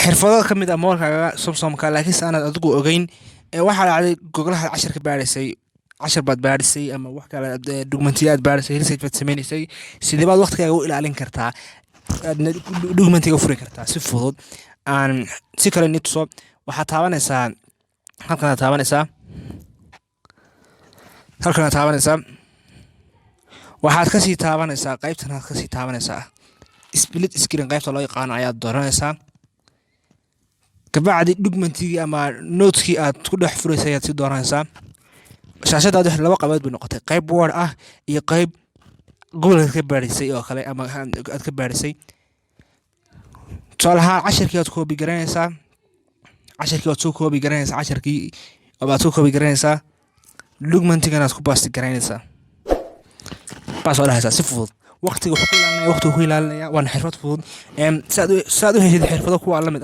Xirfado ka mid ah mobilkaaga Samsungka, laakiinse aanaad adigu ogeyn. Waxaa dhacday Googlaha cashar ka baadhaysay, cashar baad baadhisay ama wax kale, documentiya aad baadhisay, research baad sameynaysay. Sidee baad waqtigaaga u ilaalin kartaa, aadna documentiga u furi kartaa si fudud? Aan si kale ni tuso. Waxaad taabanaysaa halkanaad taabanaysaa, halkanaad taabanaysaa, waxaad kasii taabanaysaa qaybtan, aad kasii taabanaysaa split screen qaybta loo yaqaano ayaad dooranaysaa. Kabacdi documentigii ama notekii aad ku dhex furaysay ayaad sii dooranaysaa. Shaashadaadi wax laba qaybood bay noqotay: qayb Word ah iyo qayb Google ka baadhisay oo kale ama aad ka baadhisay. Tusaale ahaan, cashirkii waad copy garanaysaa, cashirkii waad soo copy garanaysaa, casharkii waad soo copy garanaysaa, documentigana aad ku paste garanaysaa, baas waa dhahaysaa si fudud. Waqtiga wuxuu ku ilaalinaya, waqtiga ku ilaalinaya, waana xirfad fudud. Si aad u heshid xirfado kuwa la mid.